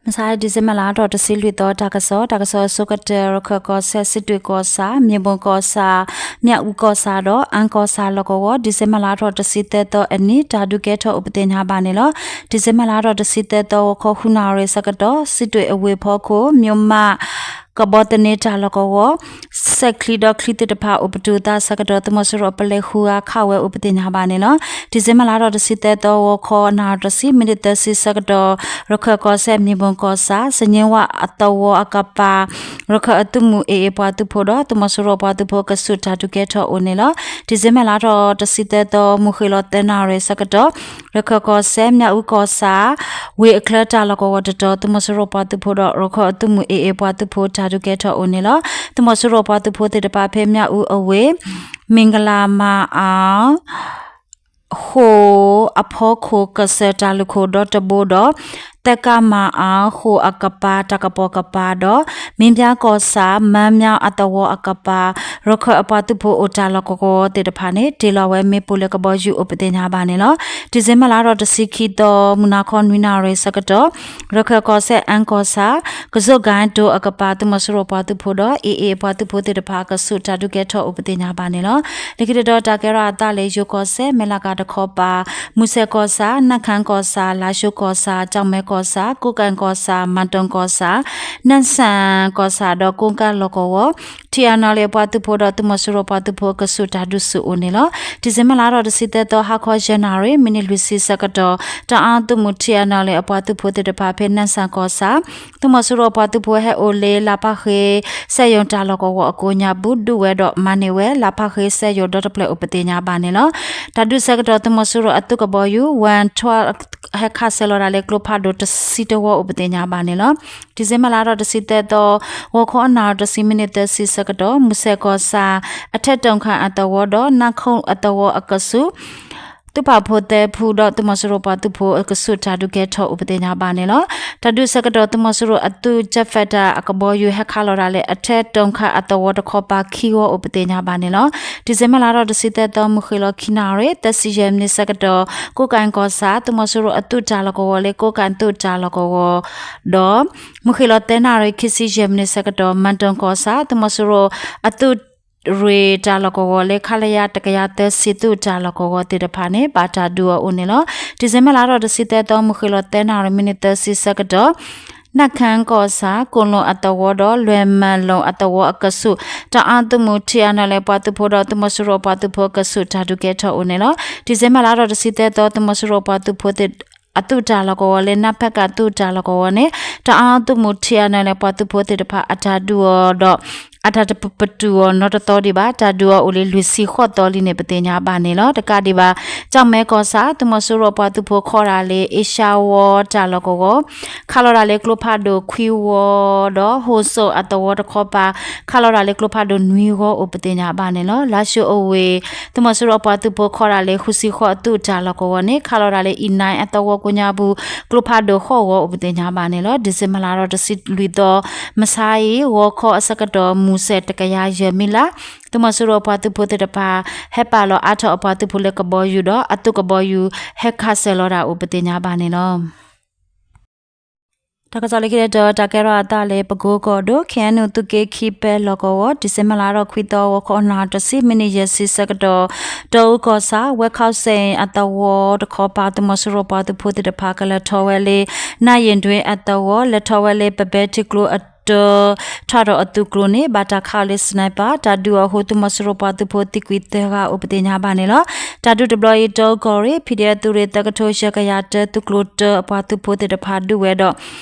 မဆါ December လါထီၣ်တဆံလွံၢ်သီ တၢ်ကစီၣ်, တၢ်ကစီၣ်အဆိကတၢၢ် ရခၢၣ်ကီၢ်စဲၣ်, စံးတွ့ကီၢ်ဆၣ်, မ့ၢ်ဘိၣ်ကီၢ်ဆၣ်, မၠၣ်အူကီၢ်ဆၣ်ဒီး အၣ်ကီၢ်ဆၣ်လီၢ်ကဝီၤ December လါထီၣ်တဆံသၢသီအနံၤ တၢ်ဒုးကဲထီၣ်အိၣ်ပသ့ၣ်ညါဘၣ်န့ၣ်လီၤ. December လါထီၣ်တဆံသၢသီ ဂီၤခီဃုနၣ်ရံၣ်ဆၢကတီၢ် စံးတွ့အဝ့ၢ်ဖီခိၣ် မၠိၣ်မး ကဘီသန့တၢ်လီၢ်ကဝီၤ စဲးချံဒီးချံသ့ၣ်တဖၣ်အိၣ်ပတုာ်သးဆၢကတီၢ် သုးမီၤစိရိၤအပလဲၤဃုဂၤခးဝဲအိၣ်ပသ့ၣ်ညါဘၣ်န့ၣ်လီၤ. December လါထီၣ်တဆံသၢသီ ဂီၤခီနၣ်ရံၣ်တဆံ မံးနံးသၢဆံဆၢကတီၢ် ရခၢၣ်ကီၢ်စဲၣ် မ့ၢ်ဘိၣ်ကီၢ်ဆၣ် စည့ဝၣ်အသဝီအကပၤ ရခၢၣ်အသုးမုၢ် AA ပှၤသုးဖိဒီး သုးမီၤစိရိၤပှၤသုးဖိကဆူးတၢ်ဒုးကဲထီၣ်အိၣ်န့ၣ်လီၤ. December လါထီၣ်တဆံသၢသီ မုၢ်ဃ့ၢ်လီၤသၢနၣ်ရံၣ်ဆၢကတီၢ် ရခၢၣ်ကီၢ်စဲၣ် မၠၣ်အူကီၢ်ဆၣ် ဝ့ၢ်အချၢတၢ်လီၢ်ကဝီၤတတီၤ သုးမီၤစိရိၤပှၤသုးဖိဒီး ရခၢၣ်အသုးမုၢ် AA ပှၤသုးဖိတၢ်ဒုးကဲထီၣ်အိၣ်န့ၣ်လီၤ. သုးမီၤစိရိၤပှၤသုးဖိသ့ၣ်တဖၣ်ဖဲမၠၣ်အူအဝ့ၢ် မ့ၢ်ကလၤမၤအါ ဃိာ်အဖီခိၣ် ကစၢၢ်တၢ်လုၢ်ခိၣ်ဒီတဘိဒီး သဲကါမၤအါ ဃိာ်အကပၤ တၢ်ကပီၤကပၤဒီး မ့ၢ်ဘၠါကီၢ်ဆၣ် မၢမၠါအသဝီအကပၤ ရခၢၣ်အပှၤသုးဖိအိၣ်တၢ်လီၢ်ကဝီၤသ့ၣ်တဖၣ်န့ၣ် တ့ၢ်လီၤဝဲမ့ၣ်ပိၢ်လၢကဘီယူၤအိၣ်ပသ့ၣ်ညါဘၣ်န့ၣ်လီၤ. December လါထီၣ်တဆံခံသီ မုၢ်နၤခီနွံနၣ်ရံၣ်ဆၢကတီၢ် ရခၢၣ်ကီၢ်စဲၣ် အၣ်ကီၢ်ဆၣ် ကစိၣ်ကၣ်ဒိၣ်အကပၤ သုးမီၤစိရိၤပှၤသုးဖိဒီး AA အပှၤသုးဖိသ့ၣ်တဖၣ် ကဆူးတၢ်ဒုးကဲထီၣ်အိၣ်ပသ့ၣ်ညါဘၣ်န့ၣ်လီၤ. လၢခံတတီၤ တၢ်ကဲထီၣ်အသးလၢယိၤကီၢ်စဲၣ် မဲၢ်လးကၤတခီပၤ မုၢ်ဆဲးကီၢ်ဆၣ် နၢ်ခၣ်ကီၢ်ဆၣ် လါၡိကီၢ်ဆၣ် ကၠီၣ်မဲကီၢ်ဆၣ် ကိးကၣ်ကီၢ်ဆၣ် မၤတၢ်ကီၢ်ဆၣ် နၢ်စၣ်ကီၢ်ဆၣ်ဒီး ကိးကၣ်လီၢ်ကဝီၤ ထံအါနီၣ်လ့ၣ်အပှၤသုးဖိဒီး သုးမီၤစိရိၤပှၤသုးဖိ ကဆူးတၢ်ဒုးဆူၣ်အိၣ်န့ၣ်လီၤ. December လါထီၣ်တဆံသၢသီ ဟါခီယဲၢ်နၣ်ရံၣ် မံးနံးလွံၢ်ဆံဆၢကတီၢ် တၢ်အါသုးမုၢ် ထံအါနီၣ်လ့ၣ်အပှၤသုးဖိသ့ၣ်တဖၣ် ဖဲနၢ်စၣ်ကီၢ်ဆၣ် သုးမီၤစိရိၤအပှၤသုးဖိဟဲအိၣ်လၢ လါဖးဃ့ စဲးယိၤတၢ်လီၢ်ကဝီၤအကိးညါပူၤ ဒုးဝဲဒီးမၤန့ၢ်ဝဲ လါဖးဃ့စဲးယိၤဒီတဖျၢၣ်အိၣ်ပသ့ၣ်ညါဘၣ်န့ၣ်လီၤ. တၢ်ဒုးဆၢကတီၢ် သုးမီၤစိရိၤအသုးကဘီယူၤ ဝၣ်ထွဲ ဟဲခးဆဲးလီၤတၢ်လၢကျိဖးဒိၣ်တဆံတဝီအိၣ်ပသ့ၣ်ညါဘၣ်န့ၣ်လီၤ. December လါထီၣ်တဆံသၢသီ ဂီၤခီနၣ်ရံၣ်တဆံ မံးနံးသၢဆံဆၢကတီၢ် မုၢ်ဆဲးကီၢ်ဆၣ် အထဲတိာ်ခၣ်အသဝီဒီး နၢ်ခိၣ်အသဝီအကဆူး သုးပာ်ဖှိၣ်သၢဖုဒီး သုးမီၤစိရိၤပှၤသုးဖိ ကဆူးတၢ်ဒုးကဲထီၣ်အိၣ်ပသ့ၣ်ညါဘၣ်န့ၣ်လီၤ. တၢ်ဒုးဆၢကတီၢ် သုးမီၤစိရိၤအသုး jet fighter အကဘီယူၤ ဟဲခးလီၤတၢ်လၢ အထဲတိာ်ခၣ်အသဝီတခီပၤ ခံဝီအိၣ်ပသ့ၣ်ညါဘၣ်န့ၣ်လီၤ. December လါထီၣ်တဆံသၢသီ မုၢ်ဃ့ၢ်လီၤခံနၣ်ရံၣ် သၢဆံယဲၢ်မံးနံးဆၢကတီၢ် ကိးကၣ်ကီၢ်ဆၣ် သုးမီၤစိရိၤအသုးတၢ်လီၢ်ကဝီၤလၢ ကိးကၣ်သုးတၢ်လီၢ်ကဝီၤ ဒီး မုၢ်ဃ့ၢ်လီၤသၢနၣ်ရံၣ် ခံဆံယဲၢ်မံးနံးဆၢကတီၢ် မၤတၢ်ကီၢ်ဆၣ် သုးမီၤစိရိၤအသုးရ့ၣ်တၢ်လီၢ်ကဝီၤလၢ ခလရ တကယၤသၢဆံ သုးတၢ်လီၢ်ကဝီၤသ့ၣ်တဖၣ်န့ၣ် ဘၣ်တၢ်ဒုးအီၤအိၣ်န့ၣ်လီၤ. December လါထီၣ်တဆံသၢသီ မုၢ်ဃ့ၢ်လီၤသၢနၣ်ရံၣ် မံးနံးသၢဆံဆၢကတီၢ် နၢ်ခၣ်ကီၢ်ဆၣ် ကိၣ်လိၣ်အသဝီဒီး လွဲၢ်မၢၣ်လိၣ်အသဝီအကဆူး တၢ်အါသုးမုၢ် ထံအါနီၣ်လ့ၣ်ပှၤသုးဖိဒီး သုးမီၤစိရိၤပှၤသုးဖိ ကဆူးတၢ်ဒုးကဲထီၣ်အိၣ်န့ၣ်လီၤ. December လါထီၣ်တဆံသၢသီ သုးမီၤစိရိၤပှၤသုးဖိသ့ၣ် အသုးတၢ်လီၢ်ကဝီၤလၢ နၢ်ဖဲကၣ်သုးတၢ်လီၢ်ကဝီၤန့ၣ် တၢ်အါသုးမုၢ် ထံအါနီၣ်လ့ၣ်ပှၤသုးဖိသ့ၣ်တဖၣ် အတၢ်ဒုးအီၤဒီး အတၢ်တပတုာ်အီၤနီတသီဒံးဘၣ် တၢ်ဒုးအီၤအိၣ်လၢလွံၢ်ဆံဃိးသီလံန့ၣ် ပသ့ၣ်ညါဘၣ်န့ၣ်လီၤ. တကးဒံးဘၣ် ကၠီၣ်မဲကီၢ်ဆၣ် သုးမီၤစိရိၤပှၤသုးဖိခီတၢ်လၢ အ့ရှါဝီတၢ်လီၢ်ကဝီၤ ခးလီၤတၢ်လၢကျိဖးဒိၣ်ခွံဝီဒီး ဟိၣ်စိၣ်အသဝီတခီပၤ ခးလီၤတၢ်လၢကျိဖးဒိၣ်နွံဝီအိၣ်ပသ့ၣ်ညါဘၣ်န့ၣ်လီၤ. လါၡိအဝ့ၢ် သုးမီၤစိရိၤပှၤသုးဖိခီတၢ်လၢ ဃုဆံဃိးအသုးတၢ်လီၢ်ကဝီၤန့ၣ် ခးလီၤတၢ်လၢ အံၣ်နၣ်အသဝီကိးညါပူၤ ကျိဖးဒိၣ်ဃိးဝီအိၣ်ပသ့ၣ်ညါဘၣ်န့ၣ်လီၤ. December လါထီၣ်တဆံလွံၢ်သီ မဆါအံၤ ဂီၤခီအဆၢကတီၢ် မုၢ်ဆဲးတကယၤယဲၢ်မံးလါ သုးမီၤစိရိၤပှၤသုးဖိသ့ၣ်တဖၣ် ဟဲပာ်လီၤအါထီၣ်အပှၤသုးဖိလၢကဘီယူၤဒီး အသုးကဘီယူၤ ဟဲခးဆဲးလီၤတၢ်အိၣ်ပသ့ၣ်ညါဘၣ်န့ၣ်လီၤ. တၢ်ကစီၣ်လၢခံတတီၤ တၢ်ကဲထီၣ်အသးလၢ ပကိကီၢ်ဒိၣ် ခ့ၣ်အဲၣ်ယူၣ် သုးက့ခံဖဲလီၢ်ကဝီၤ December လါထီၣ်ခွံသီ ဂီၤခီနၣ်ရံၣ်တဆံ မံးနံးယဲၢ်ဆံဆၢကတီၢ် တီအူကီၢ်ဆၣ် ဝဲခီစဲၣ်အသဝီတခီပၤ သုးမီၤစိရိၤပှၤသုးဖိသ့ၣ်တဖၣ် ကလဲၤထီၣ်ဝဲလၢ နၢ်ယ့ၣ်ဒွ့အသဝီ လဲၤထီၣ်ဝဲလၢ ပဘဲထံကျိအတၢ ထီၣ်ဒီးအသုးကျိၤန့ၣ် ဘၣ်တၢ်ခးအီၤလၢ sniper တၢ်ဒုးအီၤအဃိ သုးမီၤစိရိၤပှၤသုးဖိသံကွံာ်သၢဂၤအိၣ်ပသ့ၣ်ညါဘၣ်န့ၣ်လီၤ. တၢ်ဒုးတဘျီအံၤ တီအူကီၢ်ရ့ၣ် PDF သုးရ့ၣ်သၢကထိယဲၢ်ကယၤတၢ သုးကျိၤတၢအပှၤသုးဖိသ့ၣ်တဖၣ်ဒုးဝဲဒီး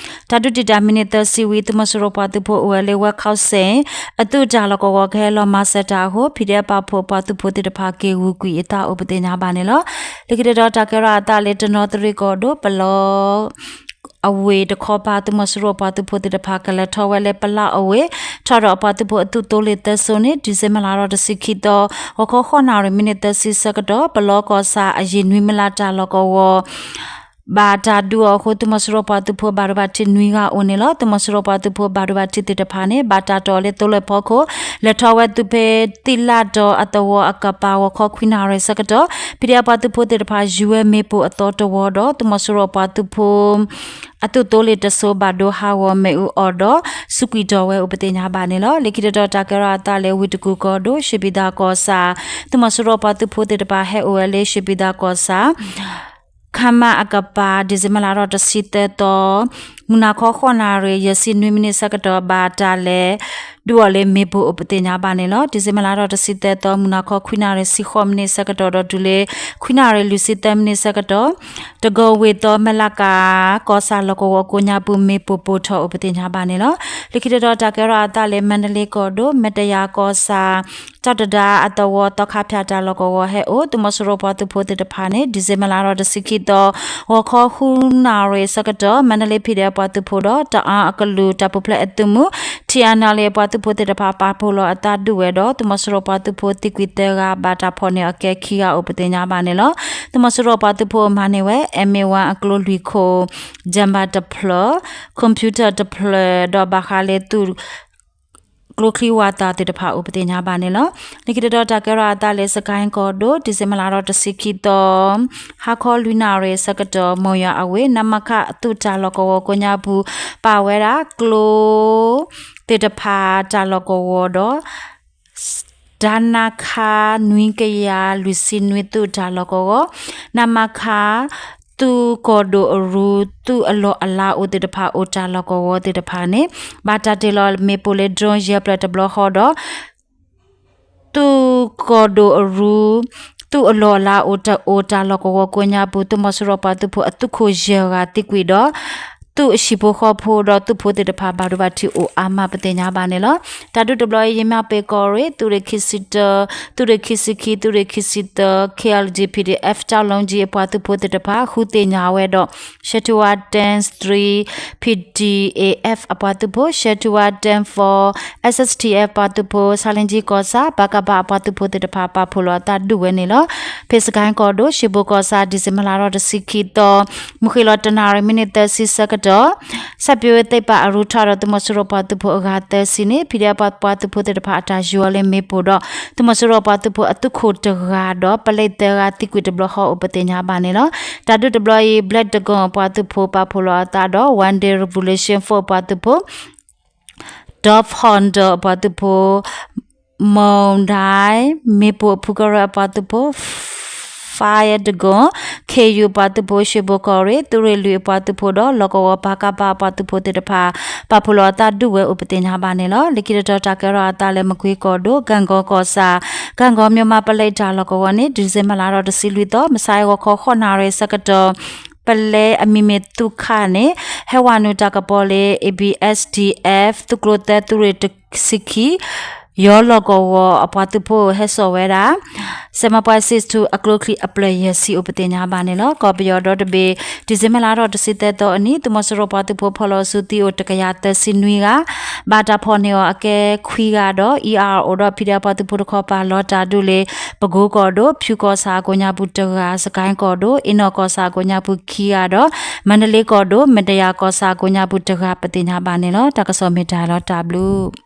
တၢ်ဒုးတံာ်တာ်မံးနံးသၢဆံဝံၤ သုးမီၤစိရိၤပှၤသုးဖိအိၣ်ဝဲလၢ ဝဲခီစဲၣ် အသုးတၢ်လီၢ်ကဝီၤကဟဲလီၤမၤစၢၤတၢ်အဃိ PDF ပာ်ဖှိၣ်ပှၤသုးဖိသ့ၣ်တဖၣ်က့ၤဂုာ်ကွံာ်အသးအိၣ်ပသ့ၣ်ညါဘၣ်န့ၣ်လီၤ. လၢခံတတီၤ တၢ်ကဲထီၣ်အသးလၢတနီသရံၣ်ကီၢ်ဒိၣ် ပလီ အဝ့ၢ်တခီပၤ သုးမီၤစိရိၤပှၤသုးဖိသ့ၣ်တဖၣ် ကလဲၤထီၣ်ဝဲလၢပလီအဝ့ၢ် ထီၣ်ဒီးအပှၤသုးဖိအသုးသိလ့ၣ်သၢစိၤန့ၣ် December လါထီၣ်တဆံခံသီ ဂီၤခီဃိးနၣ်ရံၣ် မံးနံးသၢဆံဆၢကတီၢ် ပလီကီၢ်ဆၣ် အယံာ်နွံမံးလါတၢ်လီၢ်ကဝီၤ ဘၣ်တၢ်ဒုးအီၤအဃိ သုးမီၤစိရိၤပှၤသုးဖိဘၣ်ဒိဘၣ်ထံးနွံဂၤအိၣ်န့ၣ်လီၤ. သုးမီၤစိရိၤပှၤသုးဖိဘၣ်ဒိဘၣ်ထံးသ့ၣ်တဖၣ်န့ၣ် ဘၣ်တၢ်တီၢ်လၢသိလ့ၣ်ဖီခိၣ် လဲၤထီၣ်ဝဲသုးဖဲသံလၢ်တီၤအသဝီအကပၤ ဂီၤခီခွံနၣ်ရံၣ်ဆၢကတီၢ် ဖံးဒဲးပှၤသုးဖိသ့ၣ်တဖၣ် ယူၤဝဲမ့ၣ်ပိၢ်အသီတဝီဒီး သုးမီၤစိရိၤပှၤသုးဖိ အသုးသိလ့ၣ်တစိၤဘၣ်ဒိဟးဂီၤမ့ၣ်အူအီၣ်ဒီး စူးကွံာ်တီၢ်ဝဲအိၣ်ပသ့ၣ်ညါဘၣ်န့ၣ်လီၤ. လၢခံတတီၤတၢ်ကဲထီၣ်အသးလၢ ဝ့ၢ်တကူၣ်ကီၢ်ဒိၣ် ရွှေပြည်သာကီၢ်ဆၣ် သုးမီၤစိရိၤပှၤသုးဖိသ့ၣ်တဖၣ်ဟဲအိၣ်ဝဲလၢ ရွှေပြည်သာကီၢ်ဆၣ် ခမၣ်အကပၤ ဒံၣ်စ့ဘၢၣ်လါထီၣ်တဆံသၢသီ မုၢ်နၤခီဃိးနၣ်ရံၣ် ယဲၢ်ဆံနွံမံးနံးဆၢကတီၢ် ဘၣ်တၢ်လဲၤဒုးအီၤလၢမ့ၣ်ပိၢ်အိၣ်ပသ့ၣ်ညါဘၣ်န့ၣ်လီၤ. ဒံၣ်စ့ဘၢၣ်လါထီၣ်တဆံသၢသီ မုၢ်နၤခီခွံနၣ်ရံၣ်ဆံဃိးမံးနံးဆၢကတီၢ်ဒီးတုၤလၢ ခွံနၣ်ရံၣ်လွံၢ်ဆံသၢမံးနံးဆၢကတီၢ် တကဝ့ၢ်သီ မဲၢ်လးကၤ ကီၢ်ဆၣ်လီၢ်ကဝီၤကိးညါပူၤ မ့ၣ်ပိၢ်ပိၢ်ထီၣ်အိၣ်ပသ့ၣ်ညါဘၣ်န့ၣ်လီၤ. လၢခံတတီၤတၢ်ကဲထီၣ်အသးလၢ မါဒလ့ကီၢ်ဒိၣ် မဲၢ်တယၤကီၢ်ဆၣ် တၢ်တဒါအသဝီ သီခါဖၠၣ်တၢ်လီၢ်ကဝီၤဟဲအိၣ် သုးမီၤစိရိၤပှၤသုးဖိသ့ၣ်တဖၣ်န့ၣ် ဒံၣ်စ့ဘၢၣ်လါထီၣ်တဆံခံသီ ဂီၤခီဃုနၣ်ရံၣ်ဆၢကတီၢ် မါဒလ့ ဖံးဒဲးပှၤသုးဖိဒီး တအၣ်အကလုာ်တၢ်ပူၤဖျဲးအသုးမုၢ် ထံၣ်အၣ်နၣ်လ့ အပှၤသုးဖိသ့ၣ်တဖၣ် ပာ်ဖှိၣ်လီၤအသးဒုးဝဲဒီး သုးမီၤစိရိၤပှၤသုးဖိသံကွံာ်သၢဂၤ ဘၣ်တၢ်ဖီၣ်န့ၢ်အီၤကဲခံဂၤအိၣ်ပသ့ၣ်ညါဘၣ်န့ၣ်လီၤ. သုးမီၤစိရိၤပှၤသုးဖိမၤန့ၢ်ဝဲ အ့ၣ်မ့ၣ်ဝၣ်အကျိလွံၢ်ခိၣ် ဒၢၣ်ဘၣ်တဖျၢၣ် computer တဖျၢၣ် ဒီးဘၣ်ဃးလၢသုး ကျိချံဝၣ်သၣ်သ့ၣ်တဖၣ်အိၣ်ပသ့ၣ်ညါဘၣ်န့ၣ်လီၤ. လၢခံတတီၤတၢ်ကဲထီၣ်အသးလၢ စကဲၣ်ကီၢ်ဒိၣ် ဒံၣ်စ့ဘၢၣ်လါထီၣ်တဆံခံသီ ဟါခီလွံၢ်နၣ်ရံၣ်ဆၢကတီၢ် မိၢ်ယွၤအဝ့ၢ် နမခ သုးတၢ်လီၢ်ကဝီၤကိးညါပူၤ ပာ်ဝဲဒၣ်ကျိ သ့ၣ်တဖၣ်တၢ်လီၢ်ကဝီၤဒီး ဒၣ်နါခါ နွံကယၤလွံၢ်ဆံနွံ သုးတၢ်လီၢ်ကဝီၤ နမခ သုးကီၢ်ဒိၣ်အရူ သုးအလီၢ်အလၤအိၣ်သ့ၣ်တဖၣ် အိၣ်တၢ်လီၢ်ကဝီၤသ့ၣ်တဖၣ်န့ၣ် ဘၣ်တၢ်တ့ၢ်လီၤမ့ၣ်ပိၢ်လၢ drone ယဲၢ်ဖျၢၣ်တဘျီဃီဒီး သုးကီၢ်ဒိၣ်အရူ သုးအလီၢ်အလၤအိၣ်တၢ် အိၣ်တၢ်လီၢ်ကဝီၤကိးညါပူၤ သုးမီၤစိရိၤပှၤသုးဖိအသုးခိၣ်ယဲၢ်ဂၤသံကွံာ်ဒီး သုးအဟံၣ်ဖိဃီဖိဒီးသုးဖိသ့ၣ်တဖၣ်ဘၣ်ဒိဘၣ်ထံးအိၣ်အါမးပသ့ၣ်ညါဘၣ်န့ၣ်လီၤ. တၢ်ဒုးတဘျီအံၤ ယမ့ၢ်ပ့ၤကီၢ်ရ့ၣ် သုးရ့ၣ်ခံဆံတၢ သုးရ့ၣ်ခံဆံခံ သုးရ့ၣ်ခံဆံတၢ ခ့ၣ်အဲလ်ဒံၣ် ပီၣ်ဒီအ့ၣ် ကၠီၣ်လူၣ်ကၠံ အပှၤသုးဖိသ့ၣ်တဖၣ် ဃုသ့ၣ်ညါဝဲဒီး ရှဲထူဝါ တၢ သရံး ပီၣ်ဒီအ့ၣ် အပှၤသုးဖိ ရှဲထူဝါ တၢ သီ SSTF ပှၤသုးဖိ ဆါလ့ကၠံကီၢ်ဆၣ် ပကဖ အပှၤသုးဖိသ့ၣ်တဖၣ် ပာ်ဖှိၣ်လီၤအသးဒုးဝဲန့ၣ်လီၤ. ဖဲစကဲၣ်ကီၢ်ဒိၣ် ရွှေဘိုကီၢ်ဆၣ် ဒံၣ်စ့ဘၢၣ်လါထီၣ်တဆံခံသီ မုၢ်ဃ့ၢ်လီၤတနၣ်ရံၣ်မံးနံးသၢဆံဆၢကတီၢ် စးပၠိဝဲသ့ၣ်ပာ်အရူထီၣ်ဒီး သုးမီၤစိရိၤပှၤသုးဖိအဂၤသၢဆံန့ၣ် ဖံးဒဲးပှၤသုးဖိသ့ၣ်တဖၣ်အတၢ်ယူၤအီၤလၢမ့ၣ်ပိၢ်ဒီး သုးမီၤစိရိၤပှၤသုးဖိအသုးခိၣ်တဂၤဒီး ပလဲသၢဂၤသံကွံာ်တဘျီဃီအိၣ်ပသ့ၣ်ညါဘၣ်န့ၣ်လီၤ. တၢ်ဒုးတဘျီအံၤ Black Dragon အပှၤသုးဖိပာ်ဖှိၣ်လီၤအသးဒီး One Day Revolution Force အပှၤသုးဖိ Dove Hunter အပှၤသုးဖိ မုၢ်ဒၢၣ် မ့ၣ်ပိၢ်အဖုကရၢအပှၤသုးဖိ Fire Dragon ခ့ၣ်ယူၣ်အပှၤသုးဖိ ရွှေဘိုကီၢ်ရ့ၣ် သုးရ့ၣ်လွံၢ်အပှၤသုးဖိဒီး လီၢ်ကဝီၤ ပကဖ အပှၤသုးဖိသ့ၣ်တဖၣ် ပာ်ဖှိၣ်လီၤအသးဒုးဝဲအိၣ်ပသ့ၣ်ညါဘၣ်န့ၣ်လီၤ. လၢခံတတီၤတၢ်ကဲထီၣ်အသးလၢမကွ့ကီၢ်ဒိၣ် ကၣ်ကီကီၢ်ဆၣ် ကၣ်ကီမြို့မ ပလဲတၢ်လီၢ်ကဝီၤန့ၣ် ဒံၣ်စ့ဘၢၣ်လါထီၣ်တဆံလွံၢ်သီ မုၢ်ဆါအံၤဂီၤခီဃိးနၣ်ရံၣ်ဆၢကတီၢ် ပလဲအမံၤမ့ၢ်သုးခးန့ၣ် ဟဲဝဲနုာ်တၢ်ကပီၤလၢ ABSDF သုးကျိၤသၢ သုးရ့ၣ်တဆံခံ ယီၤလီၢ်ကဝီၤအပှၤသုးဖိဟဲစိာ်ဝဲဒၣ် စဲမပှဲ six two အကျိချံအဖျၢၣ်ယဲၢ်ဆံအိၣ်ပသ့ၣ်ညါဘၣ်န့ၣ်လီၤ. ကီၢ်ပယီၤဒီတဘ့ၣ် ဒံၣ်စ့ဘၢၣ်လါထီၣ်တဆံသၢသီအနံၤ သုးမီၤစိရိၤပှၤသုးဖိဖီၣ်လီၤစုသံအိၣ်တကယၤသၢဆံနွံဂၤ ဘၣ်တၢ်ဖီၣ်န့ၢ်အီၤအကဲခွံဂၤဒီး အံၤအါအီၤအိၣ်ဒီး ဖံးဒဲးပှၤသုးဖိတခီပၤ လီၤတၢ်ဒုးလၢ ပကိကီၢ်ဒိၣ် ဖၠူကီၢ်ဆၣ်အကိးညါပူၤတဂၤ စကဲၣ်ကီၢ်ဒိၣ် အ့ၣ်နီၣ်ကီၢ်ဆၣ်အကိးညါပူၤခံဂၤဒီး မါဒလ့ကီၢ်ဒိၣ် မ့ၢ်တယၤကီၢ်ဆၣ်အကိးညါပူၤတဂၤပသ့ၣ်ညါဘၣ်န့ၣ်လီၤ. တၢ်ကစီၣ်မ့ၢ်တၢ်လီၤတၢ်ဘျုး